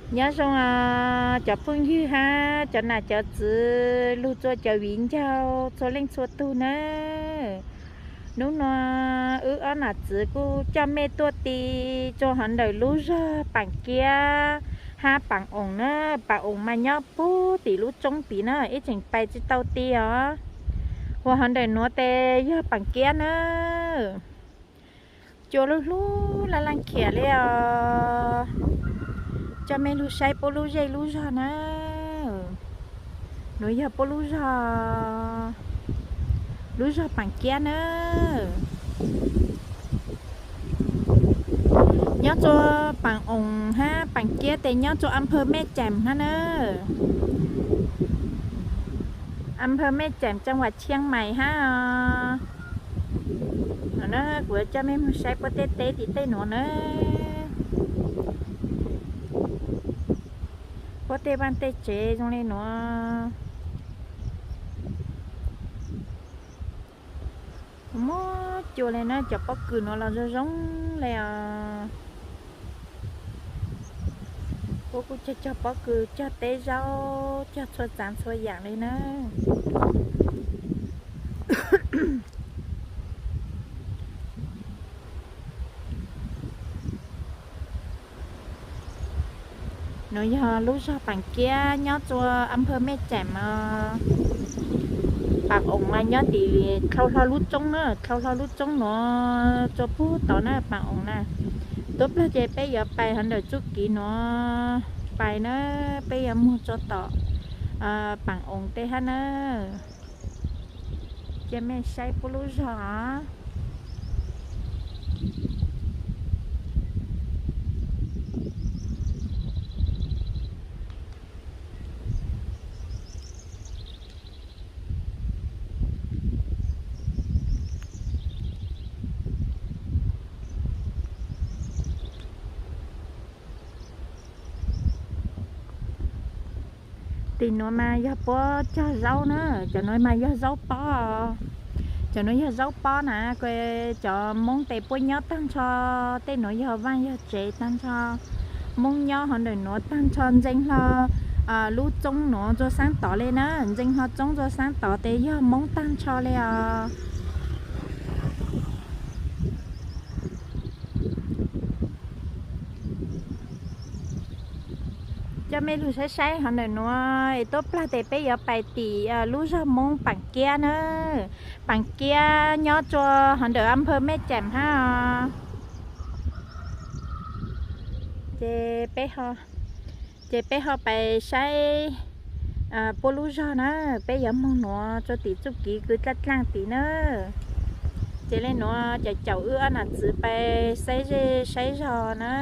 Nyob zoo cov phooj ywg hab cov nam cov txwv, lug txua cov viv ncaus txhua leej txhua tug nawb. Hnub no wb ob nam txwv kuj coj mej tuaj ti rua hov ntawm lub zog Paam Kiab hab Paam Oom na. Paam Oom mas nyob puag tim lub roob tid na, ib tseem pais tsi tau ti os. Ua hov ntawm nuav tes yog Paam Kiab na. Cua lub hlub laj laj khiam li os. Coj mej lug saib puab lub zej lub zog na. Nuav yog puab lub zog, lub zog Paam Kiab na. Nyob rua Paam Oom hab Paam Kiab tes nyob rua อำเภอแม่แจ่ม hab na. อำเภอแม่แจ่ม จังหวัดเชียงใหม่ hab os. Nuav na, kuv coj mej moog saib puab tej teb tim tej nuav na. Puab tej vaaj tej tsev zoo le nuav. Muaj cua le na, cov pob kws nuav los zoo zoo le os. Puab kuj cog cog pob kws, cog teb zaub, cog txhua txav txhua yaam le na. Nuav yog lub zog Paam Kiab nyob rua อำเภอแม่แจ่ม os. Paam Oom mas nyob tim dlhau hlo lub roob na, dlhau hlo lub roob nuav rua puag tod na Paam Oom na. Tuab plag ces peb yuav pais hov ntawm txuj kiv nuav pais na, peb yuav moog rua tom Paam Oom tej hab na. Coj mej saib puab lub zog. Tim nuav mas yog puab cog zaub na, cov nuav mas yog zaub pob. Cov nuav yog zaub pob na, kuas cov Moob tes puab nyob taag nrho, tej nuav yog vaaj yog tsev taag nrho. Moob nyob hov ntawm nuav taag nrho ntxeev hlo lub roob nuav rua saab tod le na, ntxeev hlo roob rua saab tod tes yog Moob taag nrho le os. Coj mej lug saib saib hov ntawm nuav es tuab plag tes peb yuav pais tim lub zog Moob Paam Kiab na. Paam Kiab nyob rua hov ntawm อำเภอแม่แจ่ม hab os. Ces peb ho, ces peb ho pais saib puab lub zog na, peb yuav moog nuav rua tim txuj kiv kws dlaaj dlaaj tid na. Ces le nuav caum caum wb ob nam txwv pais saib zej saib zog na.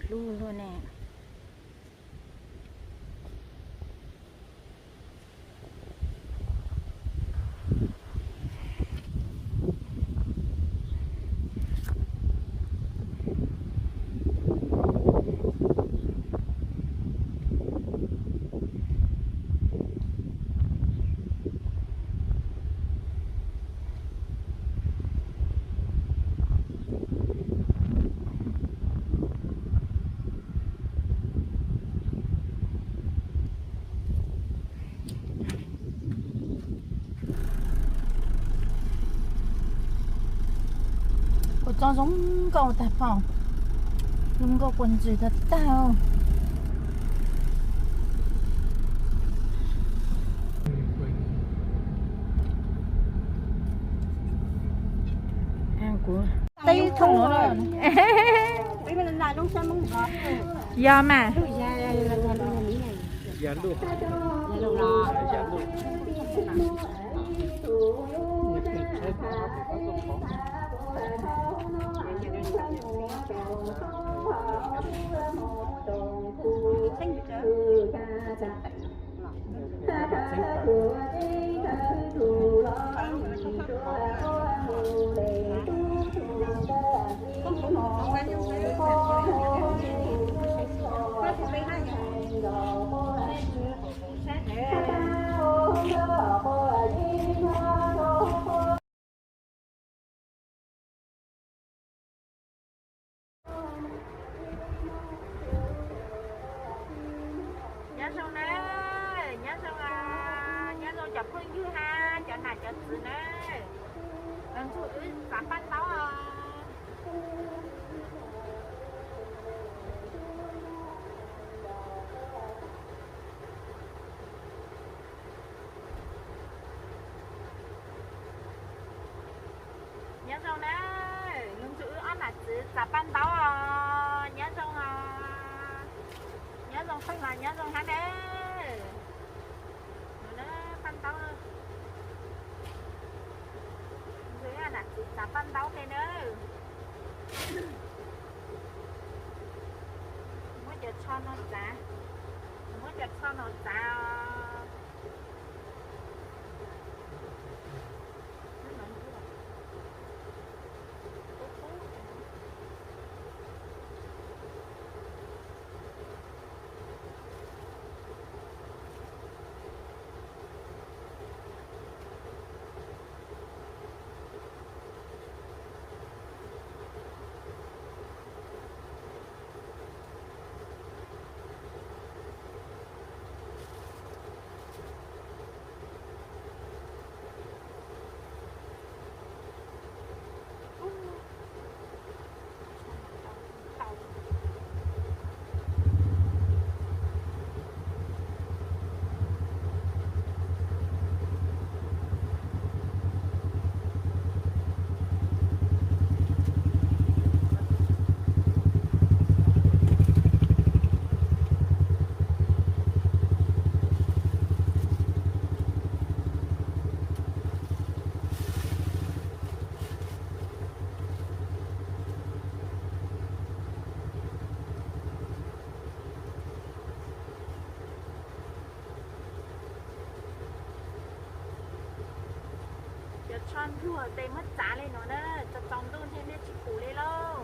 Hlub luaj ne. Kua txob zoo nkauj tag phooj, zoo nkauj kua ntsws tag tag. Kuv teb thooj no. Yog mas. Nyob zoo na, nyob zoo, nyob zoo cov phooj ywg ha, cov nam cov txwv na, los nrog wb txav paj ntaub os. Nyob zoo na, los nrog wb ob nam txwv txav paj ntaub os. Nyob zoo os, nyob zoo feej los nyob zoo hab na. Paj ntaub, nrog wb ob nam txwv txav paj ntaub ne na. Muab cov tsho no txav, muab cov tsho no txav os. Cov tsho ntsuag tes muab txav li no na, tsaus tsaus ntuj thiab nej tsis pum li lauj.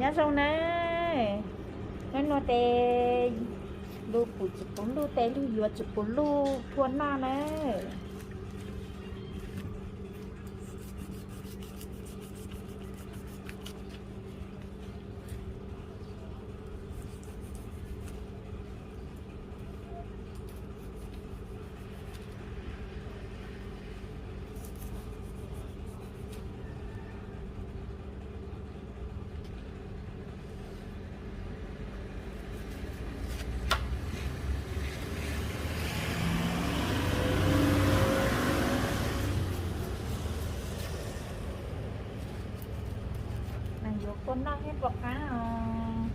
Nyob zoo na, nub nua tes lug pum tsis puv luj, tes lug yuav tsis puv luj phua noj na. Mas yuav kua noj thiab puas qab os.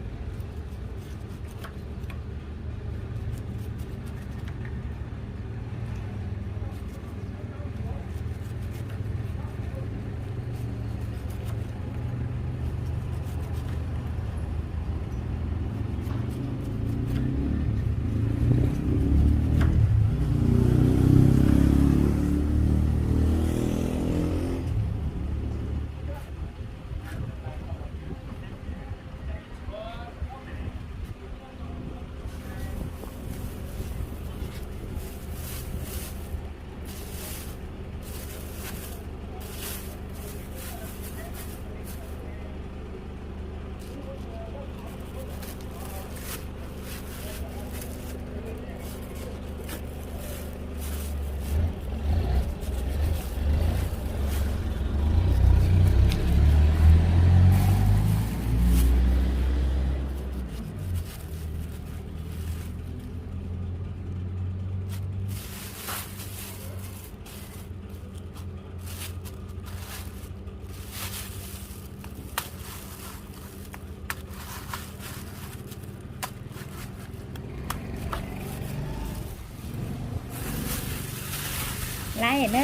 Laiv na,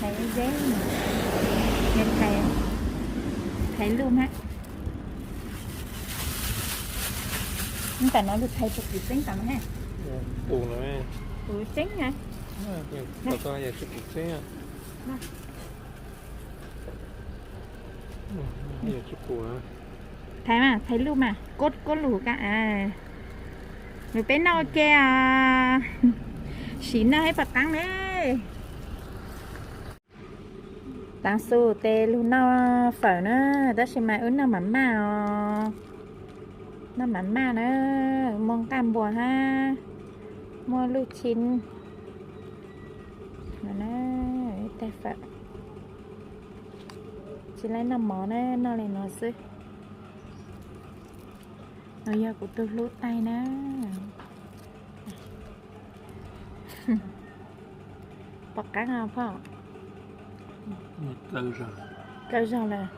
thaiv zeb, thaiv, thaiv lub hab. Tam no lug thaiv puas pum tseeb tam no ne? Pum tseeb na. Thaiv mas, thaiv lub mas, kub kub lug ka. Lug peb noj ua ke os. Sim noj ib pas qaab le. Taav xu tes lug noj fawm na, tab sis mas wb noj mam maj os. Noj mam maj na, muaj nqaj npua hab, muaj luj chim. Ib tais fawm, tsis laib noj mov na, noj le nuav xwb. Nuav yog kuv tug hlub tais na. Pom qaab os phauj? Kaw zog lawm.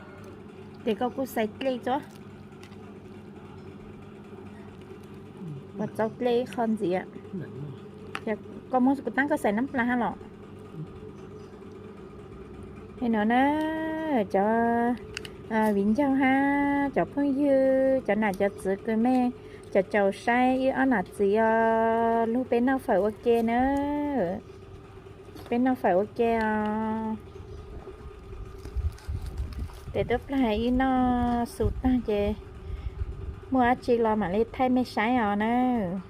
Ces koj kuj xaiv dlej tso. Puas txaus dlej ib qho ntxiv? Koj muab kuv taab koj xaiv naab plas hab los? Nuav na, cov viv ncaus hab cov phooj ywg, cov nam cov txwv kws mej caum caum saib wb ob nam txiv os, lug peb noj fawm ua ke na. Peb noj fawm ua ke os. Tes tub plag ib noj xu taag ces muaj dab tsi los mam li thaij mej saib os nawb.